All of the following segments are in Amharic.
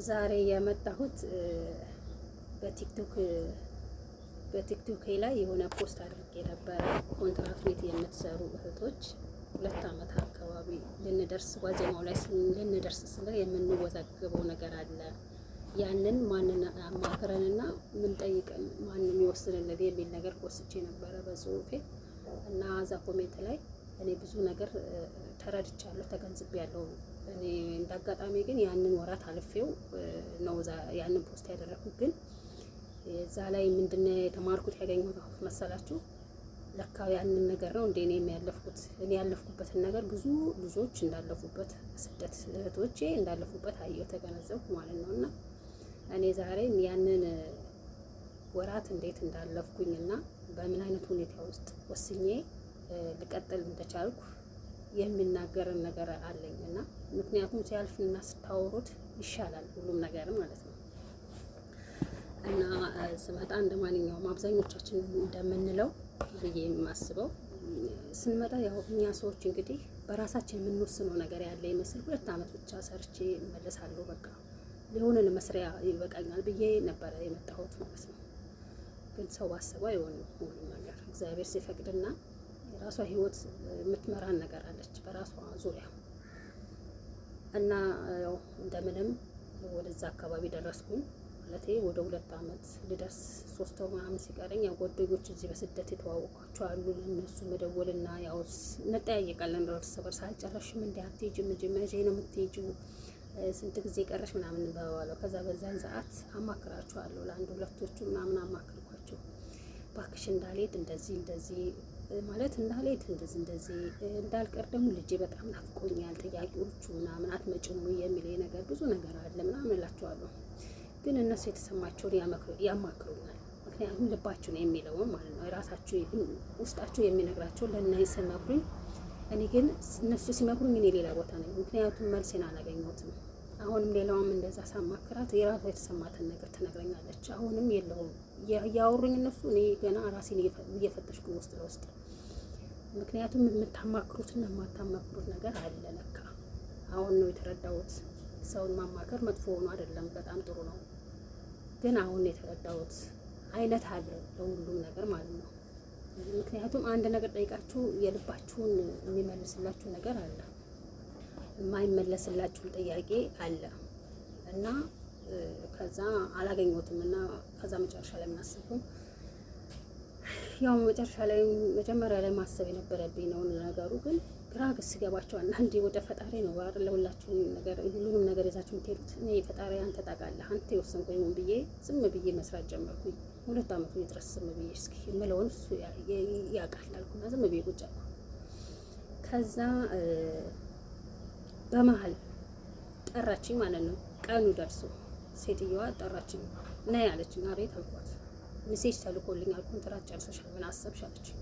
ዛሬ የመጣሁት በቲክቶክ በቲክቶክ ላይ የሆነ post አድርጌ ነበረ። ኮንትራት ቤት የምትሰሩ እህቶች 2 አመት አካባቢ ልንደርስ ዋዜማው ላይ ልንደርስ ስንል የምንወዛገበው ነገር አለ። ያንን ማንን አማክረንና ምን ጠይቀን ማንም ይወስንልን የሚል ነገር ፖስቼ ነበረ በጽሁፌ። እና እዛ comment ላይ እኔ ብዙ ነገር ተረድቻለሁ፣ ተገንዝቤያለሁ። እኔ እንዳጋጣሚ ግን ያንን ወራት አልፌው ነው ያንን post ያደረኩት። ግን እዛ ላይ ምንድነው የተማርኩት ያገኘሁት መሰላችሁ? ለካ ያንን ነገር ነው እንደ እኔ ያለፍኩት። እኔ ያለፍኩበትን ነገር ብዙ ልጆች እንዳለፉበት፣ ስደት እህቶቼ እንዳለፉበት አየሁ፣ ተገነዘብኩ ማለት ነው። እና እኔ ዛሬ ያንን ወራት እንዴት እንዳለፍኩኝና በምን አይነት ሁኔታ ውስጥ ወስኜ ልቀጥል እንደቻልኩ የሚናገርን ነገር አለኝ። እና ምክንያቱም ሲያልፍና ስታወሩት ይሻላል ሁሉም ነገር ማለት ነው። እና ስመጣ እንደ ማንኛውም አብዛኞቻችን እንደምንለው ብዬ የማስበው ስንመጣ ያው እኛ ሰዎች እንግዲህ በራሳችን የምንወስነው ነገር ያለ ይመስል 2 አመት ብቻ ሰርቼ እመለሳለሁ፣ በቃ የሆነ መስሪያ ይበቃኛል ብዬ ነበረ የመጣሁት ማለት ነው። ግን ሰው ባሰበው አይሆንም ሁሉም ነገር። እግዚአብሔር ሲፈቅድና የራሷ ህይወት የምትመራን ነገር አለች በራሷ ዙሪያ። እና ያው እንደምንም ወደዛ አካባቢ ደረስኩኝ። ማለቴ ወደ 2 አመት ልደርስ 3 ወር ምናምን ሲቀረኝ ያው ጓደኞች እዚህ በስደት የተዋወቋቸው አሉ። ለእነሱ መደወልና ያው እንጠያየቃለን እርስ በርስ፣ አልጨረስሽም እንዴ? አትሄጂም እንጂ? መቼ ነው የምትሄጂው? ስንት ጊዜ ቀረሽ? ምናምን እንባባለው። ከዛ በዛን ሰዓት አማክራቸዋለሁ። ለአንድ ሁለቶቹ ምናምን አማክርኳቸው። ባክሽ እንዳልሄድ እንደዚህ እንደዚህ ማለት እንዳልሄድ እንደዚህ እንደዚህ እንዳልቀር ደግሞ ልጄ በጣም ናፍቆኛል፣ ጥያቄዎቹ ምናምን አትመጭም የሚል ነገር ብዙ ነገር አለ ምናምን እላቸዋለሁ። ግን እነሱ የተሰማቸውን ያማክሩኛል። ምክንያቱም ልባቸው ነው የሚለውን ማለት ነው፣ የራሳቸው ውስጣቸው የሚነግራቸው ለእነ ሲመክሩኝ፣ እኔ ግን እነሱ ሲመክሩኝ እኔ ሌላ ቦታ ነኝ። ምክንያቱም መልሴን አላገኘሁትም። አሁንም ሌላዋም እንደዛ ሳማክራት የራሷ የተሰማትን ነገር ትነግረኛለች። አሁንም የለውም እያወሩኝ እነሱ፣ እኔ ገና ራሴን እየፈተሽኩ ውስጥ ለውስጥ። ምክንያቱም የምታማክሩትና የማታማክሩት ነገር አለ ለካ። አሁን ነው የተረዳሁት። ሰውን ማማከር መጥፎ ሆኖ አይደለም፣ በጣም ጥሩ ነው። ግን አሁን የተረዳሁት አይነት አለ ለሁሉም ነገር ማለት ነው። ምክንያቱም አንድ ነገር ጠይቃችሁ የልባችሁን የሚመልስላችሁ ነገር አለ፣ የማይመለስላችሁም ጥያቄ አለ። እና ከዛ አላገኘሁትም። እና ከዛ መጨረሻ ላይ ምን አሰብኩኝ? ያው መጨረሻ ላይ መጀመሪያ ላይ ማሰብ የነበረብኝ ነው ነገሩ። ግን ግራ ሲገባቸው አንዳንዴ ወደ ፈጣሪ ነው አይደል? ለሁላችሁ ነገር ሁሉንም ነገር ይዛችሁ የምትሄዱት። እኔ ፈጣሪ አንተ ታውቃለህ፣ አንተ የወሰንከው ብዬ ዝም ብዬ መስራት ጀመርኩኝ። 2 አመቱ ድረስ ዝም ብዬ እስኪ የምለውን እሱ ያውቃል አልኩና ዝም ብዬ ቁጭ አልኩ። ከዛ በመሀል ጠራችኝ ማለት ነው። ቀኑ ደርሶ ሴትየዋ ጠራችኝ። ነይ አለችኝ። አቤት አልኳት። Message ተልኮልኛል፣ ኮንትራት ጨርሰሻል፣ ምን አሰብሽ አለችኝ።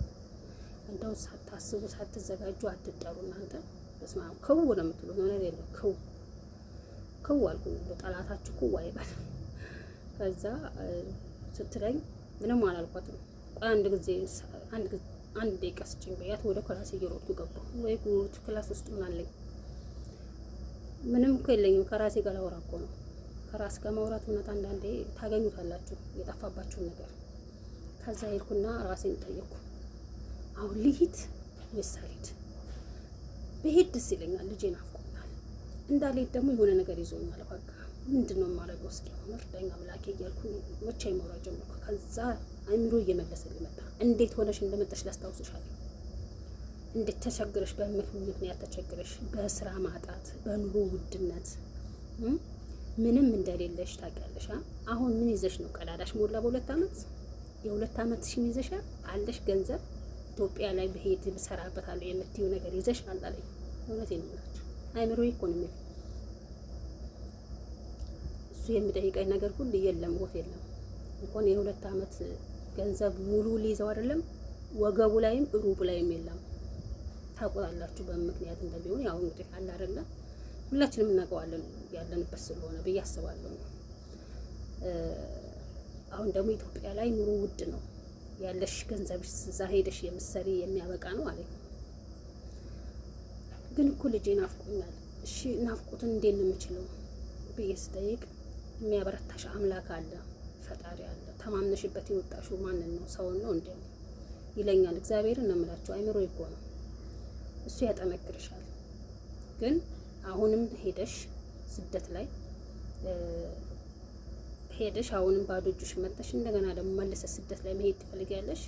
እንደው ሳታስቡ ሳትዘጋጁ አትጠሩ እናንተ። በስመ አብ ክው ነው የምትሉት። እውነቴን ነው። ክው ክው አልኩኝ። እንደው ጠላታችሁ ክው አይበል። ከዛ ስትለኝ ምንም አላልኳትም። ቆይ አንድ ጊዜ አንድ ደቂቃ ስጭኝ ብያት ወደ class እየሮጥኩ ገባሁ። ወይ ጉድ! Class ውስጥ ምን አለኝ? ምንም እኮ የለኝም። ከራሴ ጋር ላወራ እኮ ነው። ከራስ ጋር ማውራት እውነት አንዳንዴ ታገኙታላችሁ የጠፋባችሁን ነገር። ከዛ ሄድኩና ራሴን ጠየቅኩ። አሁን ልሂድ ወይስ አልሂድ? ብሄድ ደስ ይለኛል፣ ልጄ ናፍቆኛል። እንዳልሄድ ደግሞ የሆነ ነገር ይዞኛል። በቃ ምንድን ነው የማደርገው? እስኪ አሁን እርዳኝ አምላኬ እያልኩ ብቻዬን ማውራት ጀመርኩ። ከዛ አይምሮ እየመለሰልኝ መጣ። እንዴት ሆነሽ እንደመጣሽ ላስታውስሻለሁ። እንዴት ተቸግረሽ፣ በምክንያት ተቸግረሽ፣ በስራ ማጣት፣ በኑሮ ውድነት ምንም እንደሌለሽ ታውቂያለሽ። አሁን ምን ይዘሽ ነው? ቀዳዳሽ ሞላ በ2 አመት። የ2 አመት ሽን ይዘሻል አለሽ ገንዘብ? ኢትዮጵያ ላይ ብሄድ ብሰራበታለሁ የምትይው ነገር ይዘሽ አላለኝ። እውነቴን ነው የምላችሁ። አይምሮዬ እኮ ነው የሚለው። እሱ የሚጠይቀኝ ነገር ሁሉ የለም፣ ወፍ የለም። እንኳን የ2 አመት ገንዘብ ሙሉ ሊይዘው አይደለም ወገቡ ላይም ሩቡ ላይም የለም። ታውቁታላችሁ በምክንያት እንደሚሆን። ያው እንግዲህ አለ አይደለ ሁላችንም እናውቀዋለን ያለንበት ስለሆነ ብዬ አስባለሁ። አሁን ደግሞ ኢትዮጵያ ላይ ኑሮ ውድ ነው። ያለሽ ገንዘብሽ እዛ ሄደሽ የምትሰሪ የሚያበቃ ነው አለኝ። ግን እኮ ልጄ ናፍቆኛል። እሺ ናፍቆትን እንዴት ነው የምችለው ብዬ ስጠይቅ የሚያበረታሽ አምላክ አለ፣ ፈጣሪ አለ። ተማምነሽበት የወጣሽው ማንን ነው? ሰውን ነው እንዴ ይለኛል። እግዚአብሔርን ነው የምላችሁ። አይምሮ እኮ ነው እሱ ያጠነክርሻል። ግን አሁንም ሄደሽ ስደት ላይ ሄደሽ አሁንም ባዶ እጅሽ መጥተሽ እንደገና ደግሞ መልሰሽ ስደት ላይ መሄድ ትፈልጊያለሽ?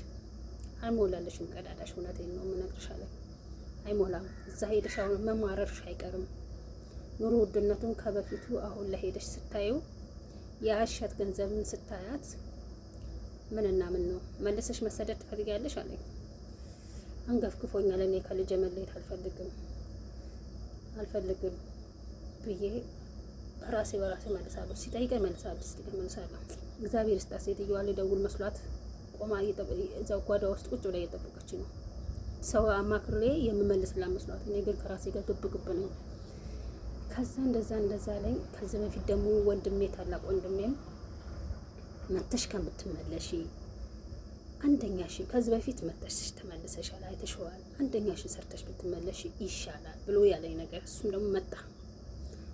አይሞላለሽም ቀዳዳሽ። እውነቴን ነው የምነግርሽ አለኝ። አይሞላም። እዛ ሄደሽ አሁን መማረርሽ አይቀርም። ኑሮ ውድነቱን ከበፊቱ አሁን ለሄደሽ ስታዩ የአሸት ገንዘብን ስታያት ምንና ምን ነው መልሰሽ መሰደድ ትፈልጊያለሽ አለኝ። አንገፍግፎኛል። እኔ ከልጄ መለየት አልፈልግም አልፈልግም ብዬ በራሴ በራሴ መልሳለሁ። ሲጠይቀኝ መልሳለሁ፣ ሲጠይቀኝ መልሳለሁ። እግዚአብሔር ይስጣት። ሴትዮዋ ልደውል መስሏት ቆማ እዛው ጓዳ ውስጥ ቁጭ ብላ እየጠበቀች ነው። ሰው አማክሬ የምመልስላት መስሏት፣ እኔ ግን ከራሴ ጋር ግብ ግብ ነኝ። ከዛ እንደዛ እንደዛ ላይ ከዚህ በፊት ደግሞ ወንድሜ ታላቅ ወንድሜም መተሽ ከምትመለሺ አንደኛ ሺ ከዚህ በፊት መተሽ ተመልሰሻል፣ አይተሽዋል። አንደኛ ሺ ሰርተሽ ብትመለሺ ይሻላል ብሎ ያለኝ ነገር እሱም ደግሞ መጣ።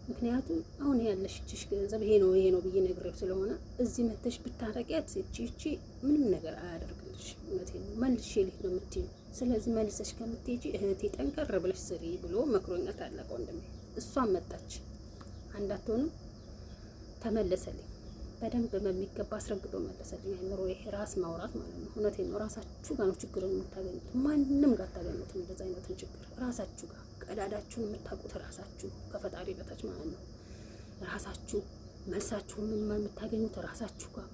ምክንያቱም አሁን ያለሽችሽ ገንዘብ ይሄ ነው ይሄ ነው ብዬ ነግሬው ስለሆነ እዚህ መተሽ ብታረቂያት እቺ እቺ ምንም ነገር አያደርግልሽ። እውነቴን ነው፣ መልሼ ልሂድ ነው የምትይው። ስለዚህ መልሰሽ ከምትሄጂ እህቴ ጠንከር ብለሽ ስሪ ብሎ መክሮኛል ታላቅ ወንድሜ። እሷም መጣች፣ አንዳትሆንም ተመለሰልኝ። በደንብ በሚገባ አስረግጦ መለሰልኝ። አይምሮ ይሄ ራስ ማውራት ማለት ነው። እውነቴን ነው። ራሳችሁ ጋር ነው ችግርን የምታገኙት። ማንም ጋር አታገኙትም እንደዛ አይነቱን ችግር ራሳችሁ ጋር ቀዳዳችሁን የምታውቁት ራሳችሁ ከፈጣሪ በታች ማለት ነው። ራሳችሁ መልሳችሁን የምታገኙት ራሳችሁ ጋር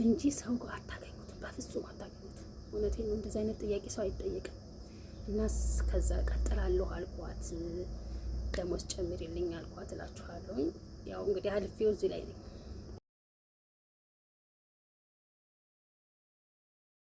እንጂ ሰው ጋር አታገኙትም። በፍጹም አታገኙትም። እውነቴን ነው። እንደዚ አይነት ጥያቄ ሰው አይጠየቅም። እና ከዛ ቀጥላለሁ አልኳት፣ ደሞዝ ጨምሪልኝ አልኳት እላችኋለሁኝ። ያው እንግዲህ አልፌው እዚህ ላይ ነኝ።